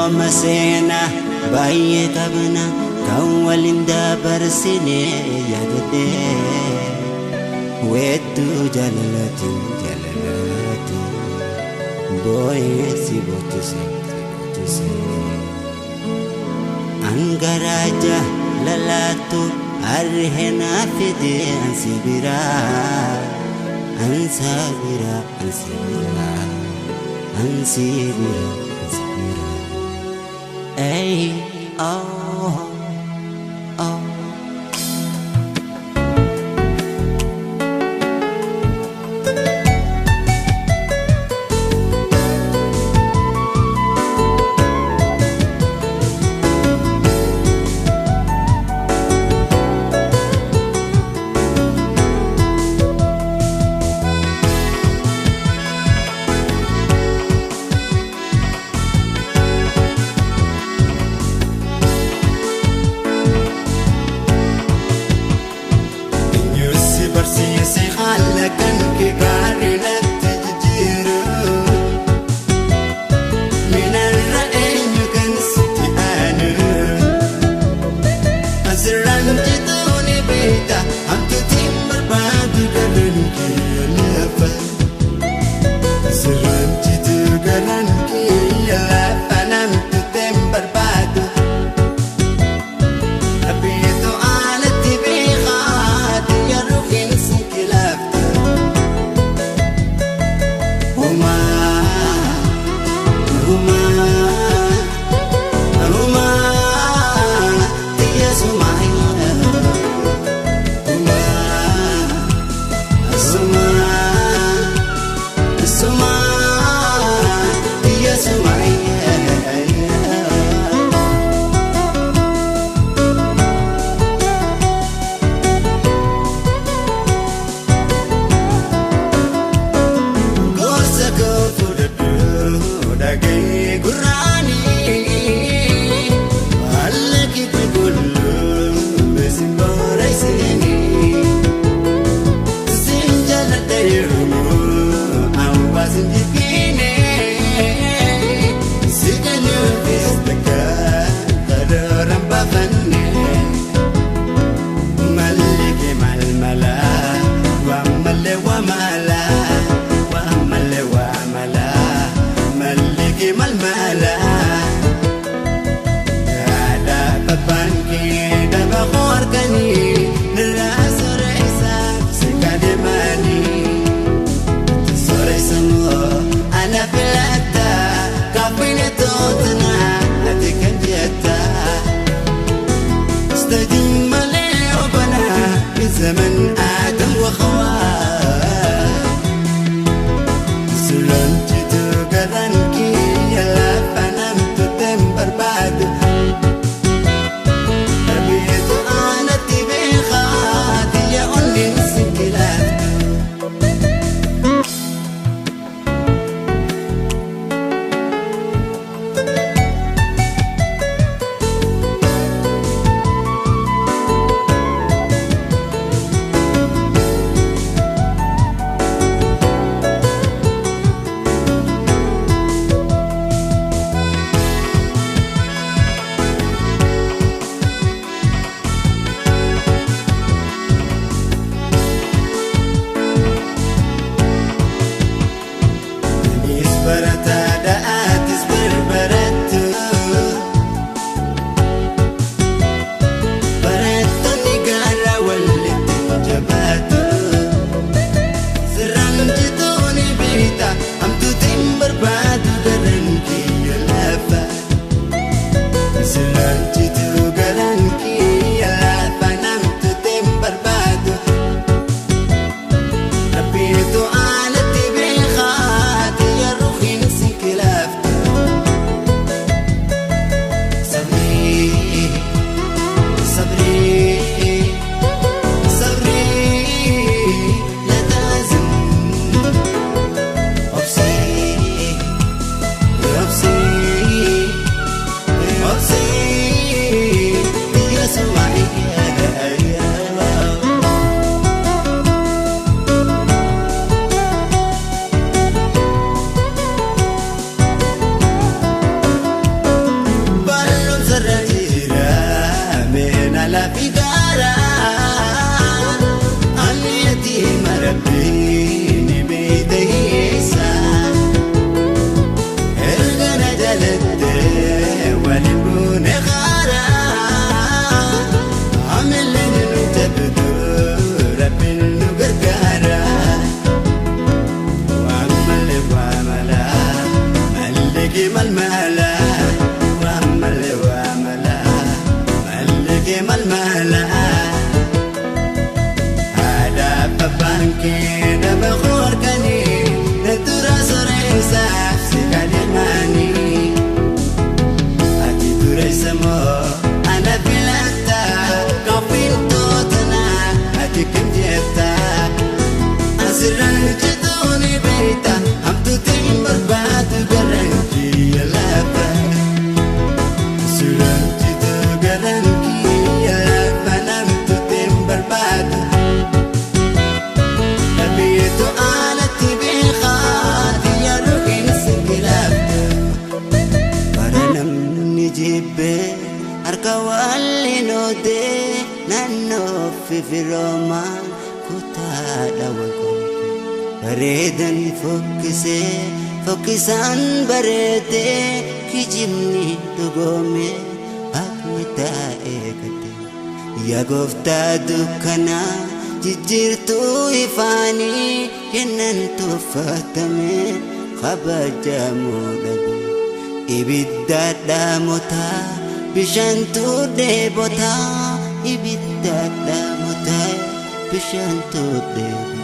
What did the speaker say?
Firooma seenaa baay'ee qabna kan waliin dabarsine yaadadhee weedduu jaalalaatiin jaalalaatiin boo'ee si boochise si boochise. Angaraa jaalalaatu harree fide ansi biraa ansa biraa ansi biraa ansi biraa ansi biraa. Ey, oh, oh. Eenyu barsiise haala kan kee gaarii natti jijjiiru? Minarra eenyu kan sitti aanu? Asirraan jituu ni beekta, hamtuutiin barbaadu garaan kee lafa. Asirraan jituu garaan kee lafa, namtuutiin barbaadu. Abiyyeetu alatti beekaa yeroo keessa kilaafta. Humaa humaa humaa xiyyeessumaa humaa sumaa sumaa xiyyeessumaa. Gorsa koo fudhadhu dhaga'ee gurraanii haala kee qulqulluu beesin booraysinii sin jaalladha yeroo hawaasni jibbiine si kennuufis takka karooraan baafanne. Malike malmala, wamale wamala, wamale wamala, malike malmala. Ada babanki daba qorkani, nila soreysa sikademani. Soreysa mo ana filata, kafine totna, ati kan jetta. استدم لعبنا من زمن آدم وخواه سلنتي تقرنكي يلا فنمت تنبر بعد أبيت أنا تبيخاتي يا أني سكلات. samoo ana filata kafintootana ati kam jetta asirraan jituuni beekta hamtuutiin barbaadu garaan kiyya lafa asirraan jitu garaan kiyya lafa namtuutiin barbaadu. Dhabeetu alatti beekaa xiyya ruhiin singilaafte. Bara namni jibbee harka waliin oodee naannoo fifiroomaan kutaadha walqoodde. Bareedan fokkisee fokkisaan bareedee kijibni dhugoome haqni taa'ee gate. Yaa gooftaa dukkanaa jijjiirtuu ifaanii kennan tuffatame kabajamuu dhabe. Ibidda dhaamotaa bishaantu dheebotaa ibidda dhaamotaa bishaantu dheebotaa.